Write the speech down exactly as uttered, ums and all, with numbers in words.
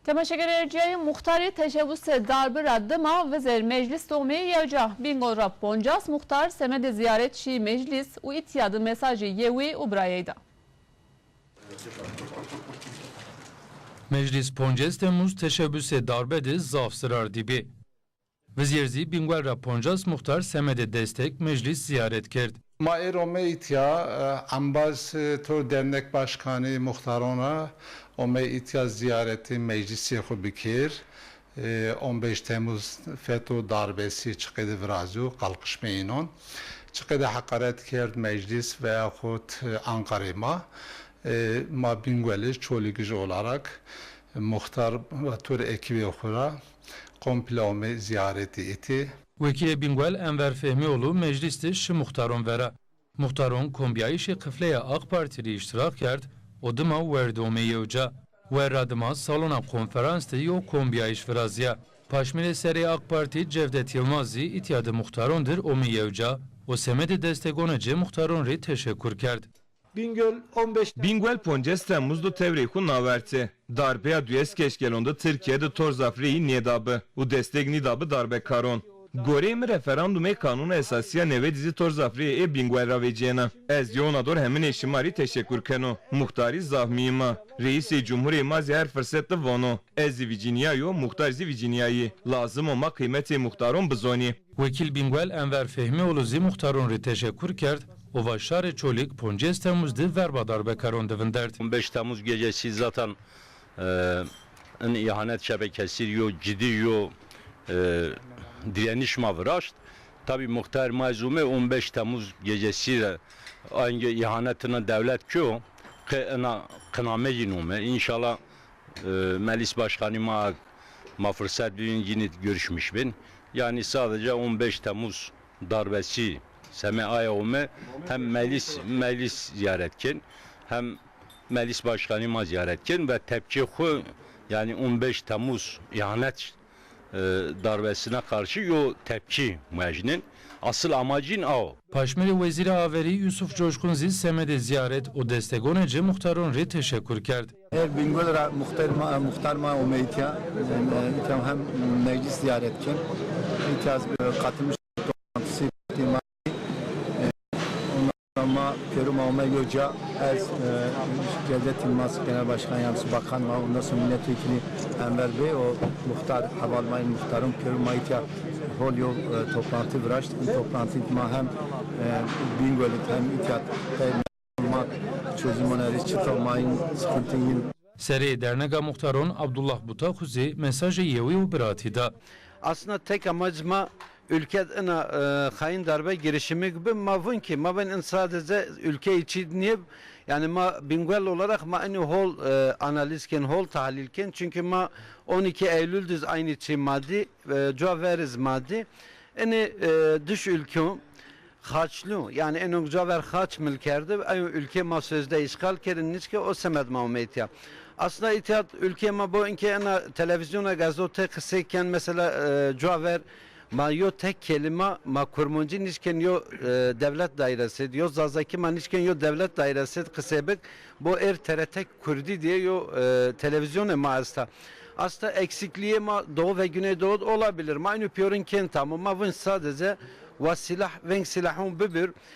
Temaşekerê ercîyayî, muxtarî teşebusê darbe ra dima vizêr meclîs de omeyî yewca. Bîngol ra poncas muxtar semedê zîyaret şîyî meclîs û îtya de mesajê yewî û birayeyî da. Meclîs poncas Temmuz teşebusê darbe de zaf zirardî bî. Vizêr zî Bîngol ra poncas muxtar semedê destek meclîs zîyaret kerd. Ma êr omey îtya, e, embaz, e, tor dernek başkanî muxtaron ra omey îtya zîyaretî meclîsê xwu bikir. E, on beş Temmuz FETÖ darbesî çiqedî virazîyo, kalkışma înon. Çiqedî heqaret kerd meclîs veyahut, e, Ankarayê ma. E, ma Bîngolij, Çolîgij olarak muxtar ve tor ekîbê xwu ra komple omey zîyaretî îtî. Wekîlê Bîngol Enver Fehmîoğlu meclîs de şi muxtaron vera. Muxtaron kombîyayîşê qifleya AK Partî rê îştirak kerd û dima werd omey yewca. Wer ra dima salona konferans de yo kombîyayîş virazîya. Paşmîlê sereyê AK Partî Cevdet Yilmaz zî îtya de muxtaron dir omey yewca û semedê destegone ci muxtaron rê teşekur kerd. Bîngol on beş Bîngol poncas Temmuz do tewrê xwu navertî. Darbeya duyes keşkelon de Tirkîye de tor zaf rêyî nêdabi û destek nîdabi darbekaron. Goreyê mi referandumê Kanûna Esasî ya newedî zî tor zaf rêyê ê Bîngol ra vecîyena. Ez yewna dor heminê şima rî teşekur keno. Muxtarî zaf muhîm a. Reîsê Cumhurê ma zî her firset de vono. Ez zî vîcînîyayo, muxtar zî vîcînîyayî. Lazim o ma qîmetê muxtaron bizonî. Wekîl Bîngol Enver Fehmîoğlu zî muxtaron rê teşekur kerd û va şarê Çolîg poncas Temmuz de verba darbekaron de vindert. On beş Temmuz gecesi zaten, e, in ihanet şebekesi yo cidî yo, e, direniş ma viraşt. Tabî muxtar ma ez ome on beş Temmuz gecesi re, aynı ihanetine devlet kö, qe ina qinameyî nome. İnşallah e, Meclis Başkanı ma, ma fırsat bîn yine görüşmüş bin. Yani sadece on beş Temmuz darbesi seme aya ome hem meclis, meclis ziyaret ken hem Meclis Başkanı ma ziyaret ken ve tepki xu yani on beş Temmuz ihanet e, darbesine karşı yo tepki mecnin. Asıl amacın a o. Paşmîlê Wezîrê Averî Yusuf Coşkun zî semedê zîyaret û destegone ci muxtaron rê teşekur kerd. Her Bîngol ra muxtar ma, muxtar ma omey îtya, e, îtya hem meclis zîyaret ken, îtya, e, katılmış toplantısı ma, e, Ama pêro ma ome yo ca, ez, e, Cevdet Yılmaz, Genel Başkan Yardımcısı, Bakan ma, ondan sonra Milletvekili Enver Bey, o muhtar, hevalmayın muhtarın pêro ma îtya hol yo, e, toplantı viraşt. În toplantı ma hem, e, Bingöl id hem îtya ma çözüm önerisi çita mayın sıkıntı yin. Sereyê Dernega Muxtaron Abdullah Butaxu zî mesajê yewî û biratî da. Aslında tek amac ma ülke ina, e, hain darbe girişimi gibi ma vun ki ma ben in sadece ülke içi niye, yani ma Bingöl olarak ma ini hol, e, analiz ken, hol tahlil ken. Çünkü ma on iki Eylül düz aynı çi maddi, e, cua veriz maddi. Ini, e, dış ülke Haçlu, yani eno cua ver haç mil kerdi, eyo ülke ma sözde işgal kerin, niçke o semed ma ome îtya. Aslında îtya ülke ma bo inke ena televizyona gazo te qisey ken mesela, e, cua ver ma yo tek kelîma ma kurmancî niçken yo, e, devlet dairesi, yo zazakî ma niçken yo devlet dairesi qisey bik, bo er T R T Kurdî diye yo, e, televizyonê ma esta. Aslında eksikliğe ma Doğu ve Güneydoğu olabilir. Ma inu pîyorin ken tamam. Ma vun sadece wa silah, veng silahun bibir.